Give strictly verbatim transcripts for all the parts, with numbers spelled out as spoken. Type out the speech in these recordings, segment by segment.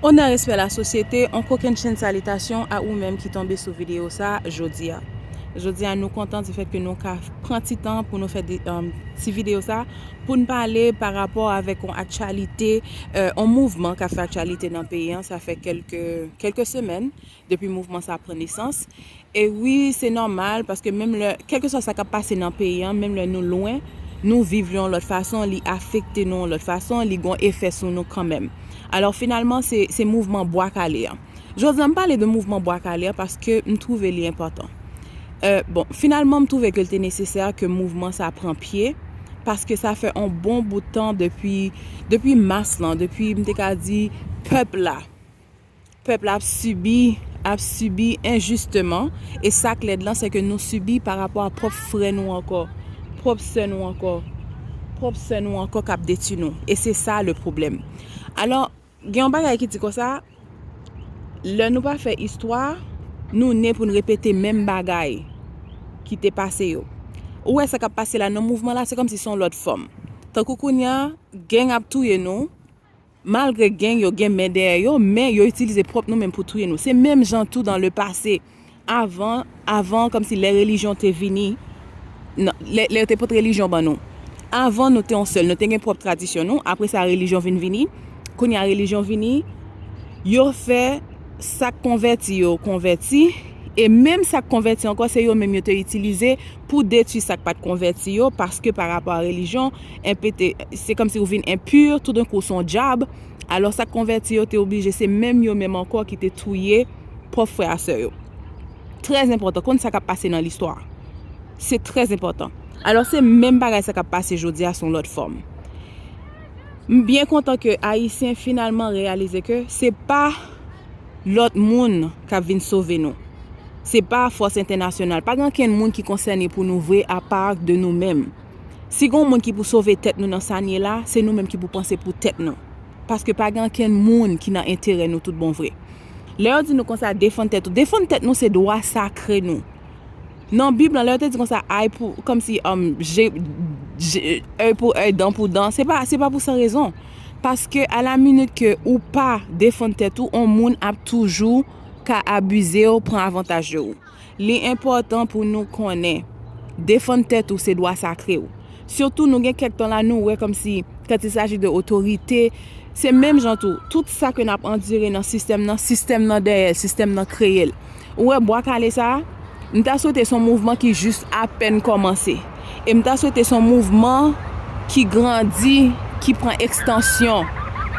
Onè, respè, lasosyete, on kokennchenn salitasyon a ou menm ki tonbe sou videyo sa jodi a. Jodi a, nou kontan di fèt ke nou ka pran ti tan pou nou fè de, um, ti videyo sa, pou n pale pa rapò avèk on aktyalite, euh, on mouvman k ap fè aktyalite nan peyi an. Sa fè kèlke, kèlke semèn depi mouvman sa pran nesans. E wi, se nòmal, paske menm lè, kèlkeswa sa k ap pase nan peyi an, menm lè nou lwen, nou viv li yon lòt fason, li afekte nou yon lòt fason, li gon efè sou nou kanmenm. Alò, finalman, se, se mouvman Bwa Kale an. Jodi a, m pale de mouvman Bwa Kale an paske m twouve li enpòtan. Euh, bon, finalman, m twouve ke l te nesesè ke mouvman sa pran pye, paske sa fè on bon bout tan depi, depi mas lan, depi, m te ka di, pèp la. Pèp la ap sibi, ap sibi enjisteman, e sa k lèd lan, se ke nou sibi pa rapò a pwòp frè nou ankò, pwòp sè nou ankò, pwòp sè nou ankò k ap detwi nou. E se sa le pwoblèm. Alò, gen yon bagay ki di konsa, lè nou pa fè istwa, nou ne pou n repete menm bagay ki te pase yo. Ou wè sa k ap pase la nan mouvman la, se kòmsi se yon lòt fòm. Tankou kounye a, gang ap touye nou, malgre gang yo gen men dèyè yo, men yo itilize pwòp nou menm pou touye nou. Se menm jan tou dans le passé. Avan, avan, kòmsi lè relijyon te vini, nan, lè, lè yo te pote relijyon ban nou. Avan, nou te yon sèl, nou te gen pwòp tradisyon nou. Apre sa, relijyon vin vini. Kounye a, relijyon vini, yo fè sa k konvèti yo konvèti. E menm sa k konvèti ankò, se yo menm yo te itilize pou detwi sa k pa t konvèti yo, paske pa rapò a relijyon, enpe te, se kòmsi ou vin enpi, toudenkou w se yon dyab. Alò, sa k konvèti yo te oblije, se menm yo menm ankò ki te touye pwòp frè a sè yo. Trè enpòtan, konn sa k ap pase nan listwa. Se trè enpòtan. Alò, se menm bagay sa k ap pase jodi a sou yon lòt fòm. M byen kontan ke Ayisyen finalman reyalize ke se pa lòt moun k ap vin sove nou. Se pa fòs entènasyonal. Pa gen ankenn moun ki konsène pou nou vre apa de nou menm. Si gen yon moun ki pou sove tèt nou nan sa n ye la, se nou menm ki pou panse pou tèt nou. Paske pa gen ankenn moun ki nan enterè nou tout bon vre. Lè yo di nou konsa, defann tèt ou. Defann tèt nou se dwa sakre nou. Nan Bib lan, lè yo te di konsa, eye pou, kòmsi, um, je, je, œil pour œil, dent pour dent, se pa, se pa pou san rezon. Paske, a la minit ke ou pa defann tèt ou, on moun ap toujou ka abize w, pran avantaj de ou. Li enpòtan pou nou konnen, defann tèt ou se dwa sakre w. Sitou, nou gen kèk tan la, nou wè kòmsi, quand il s'agit de otorite, se menm jan tou, tout sa ke n ap andire nan sistèm nan, sistèm nan dèyè l, sistèm nan kreye l. Ou wè, Bwa Kale sa a, m ta swete se yon mouvman ki jis apèn kòmanse. E m ta swete se yon mouvman ki grandi, ki pran ekstansyon.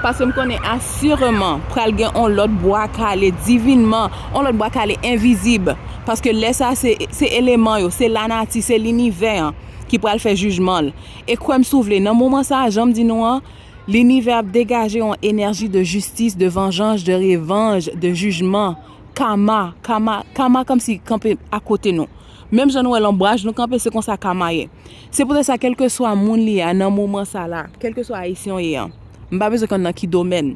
Paske m konnen asireman pral gen on lòt Bwa Kale divinman, on lòt Bwa Kale envizib. Paske lè sa a, se, se eleman yo, se lanati, se linivè an ki pral fè jijman l. E kwè m si w vle, nan moman sa a, jan m di nou an, linivè ap degaje yon enèji de jistis, de vanjans, de revanj, de jijman, kama, kama, kama kòmsi kanpe akote nou. Menm jan nou wè lonbraj nou kanpe, se konsa kama ye. Se poutèt sa, kèlkeswa moun li ye a nan moman sa la, kèlkeswa Ayisyen w ye an, m pa bezwen konn nan ki domèn,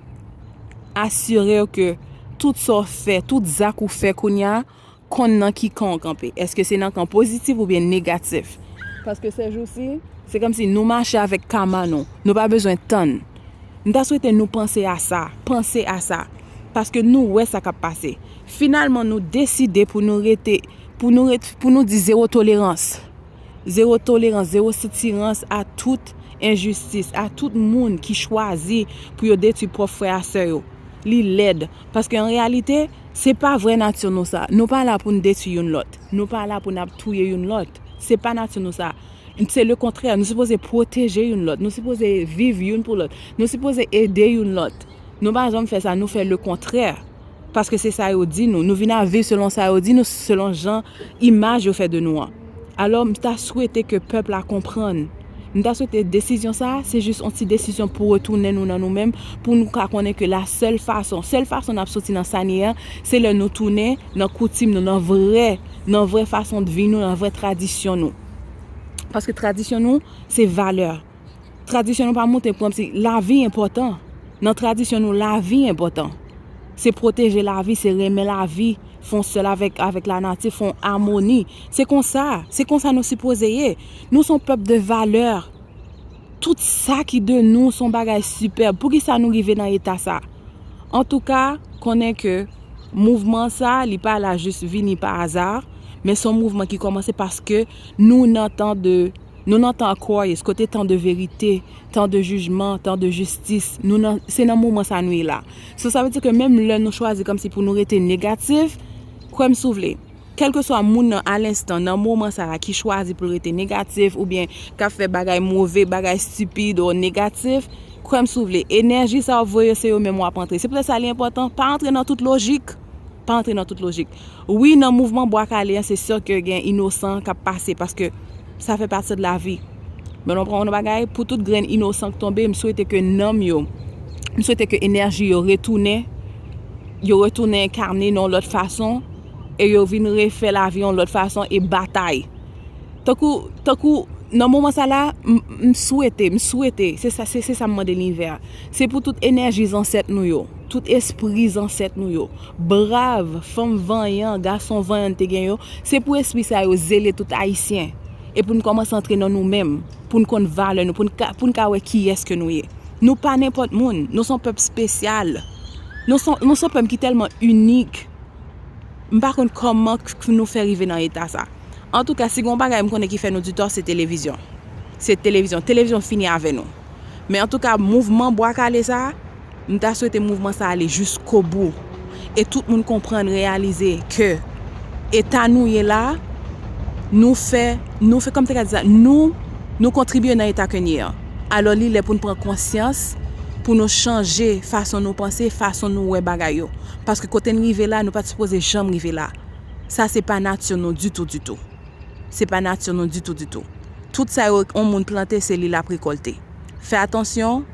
asire w ke tout sa w fè, tout zak ou fè kounye a, konn nan ki kan w kanpe. Èske se nan kan pozitif oubyen negatif? Paske sèjousi, se kòmsi nou mache avèk kama nou. Nou pa bezwen tann. M ta swete nou panse a sa. Panse a sa. Paske nou wè sa k ap pase. Finalman, nou deside pou nou rete, pou nou ret-, pou nou di zewo tolerans. Zewo tolerans, zewo sitirans a tout enjistis, a tout moun ki chwazi pou yo detwi pwòp frè a sè yo. Li lèd. Paske an reyalite, se pa vrè nati nou sa. Nou pa la pou n detwi youn lòt. Nou pa la pou n ap touye youn lòt. Se pa nati nou sa. Se le kontrè. Nou sipoze pwoteje youn lòt. Nou sipoze viv youn pou lòt. Nou sipoze ede youn lòt. Nou pa janm fè sa. Nou fè le kontrè. Paske se sa yo di nou. Nou vin ap viv selon sa yo di nou, selon jan imaj yo fè de nou an. Alò, m ta swete ke pèp la konprann. M ta swete desizyon sa a, se jis yon ti desizyon pou retounen nou nan nou menm, pou nou ka konnen ke la sèl fason, sèl fason n ap soti nan sa n ye a, se lè nou tounen nan koutim nou, nan vrè, nan vrè fason de vi nou, nan vrè tradisyon nou. Paske tradisyon nou, se valè. Tradisyon nou pa montre pou kòmsi lavi enpòtan. Nan tradisyon nou, lavi enpòtan. Se pwoteje lavi, se renmen lavi, fè yon sèl avèk, avèk lanati, fè yon amoni. Se konsa, se konsa nou sipoze ye. Nou se yon pèp de valè. Tout sa ki de nou se yon bagay sipèb. Poukisa nou rive nan eta sa? Antouka, konnen ke mouvman sa, li pa la jis vini pa aza, men se yon mouvman ki kòmanse paske nou nan tan de, nou nan tan Aquarius, kote tan de verite, tan de jijman, tan de jistis. Nou nan, se nan moman sa nou ye la. So, sa vle di ke menm lè nou chwazi kòmsi pou nou rete negatif, kwè m si w vle. Kèlkeswa moun nan alenstan, nan moman sa a, ki chwazi pou l rete negatif, oubyen k ap fè bagay move, bagay stipid, ou negatif, kwè m si w vle, enèji sa w ap voye, se yo menm w ap antre. Se poutèt sa li enpòtan, pa antre nan tout lojik. Pa antre nan tout lojik. Wi, nan mouvman Bwa Kale an, se si ke gen inosan k ap pase, paske sa fè pati de lavi. Men nou pran yon bagay, pou tout grenn inosan k tonbe, m swete ke nanm yo, m swete ke enèji yo retounen, yo retounen enkane nan yon lòt fason, e yo vin refè lavi yon lòt fason e batay. Tankou, tankou, nan moman sa la, m, m swete, m swete, se sa, se, se sa m mande linivè a. Se pou tout enèji zansèt nou yo, tout espri zansèt nou yo, brav, fanm vanyan, gason vanyan te gen yo, se pou espri sa yo zele tout Ayisyen. E pou n kòmanse antre nan nou menm, pou n konn valè nou, pou n ka, pou n ka wè kiyès ke nou ye. Nou pa nenpòt moun, nou se yon pèp espesyal. Nou se, nou se yon pèp ki tèlman inik. M pa konn kòman k, k nou fè rive nan eta sa. Antouka, si gen yon bagay m konnen ki fè nou di tò, se televizyon. Se televizyon. Televizyon fini avè nou. Men antouka, mouvman Bwa Kale sa, m ta swete mouvman sa ale jiskobou. E tout moun konprann, reyalize ke eta nou ye la, nou fè, nou fè, kòm te ka di sa, nou, nou kontribye nan eta ke n ye an. Alò, li lè pou n pran konsyans, pou nou chanje fason nou panse, fason nou wè bagay yo. Paske kote n rive la, nou pa t sipoze janm rive la. Sa se pa nati nou ditou, ditou. Se pa nati nou ditou, ditou. Tout sa yo yon moun plante, se li l ap rekòlte. Fè atansyon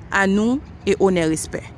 a nou e onè, respè.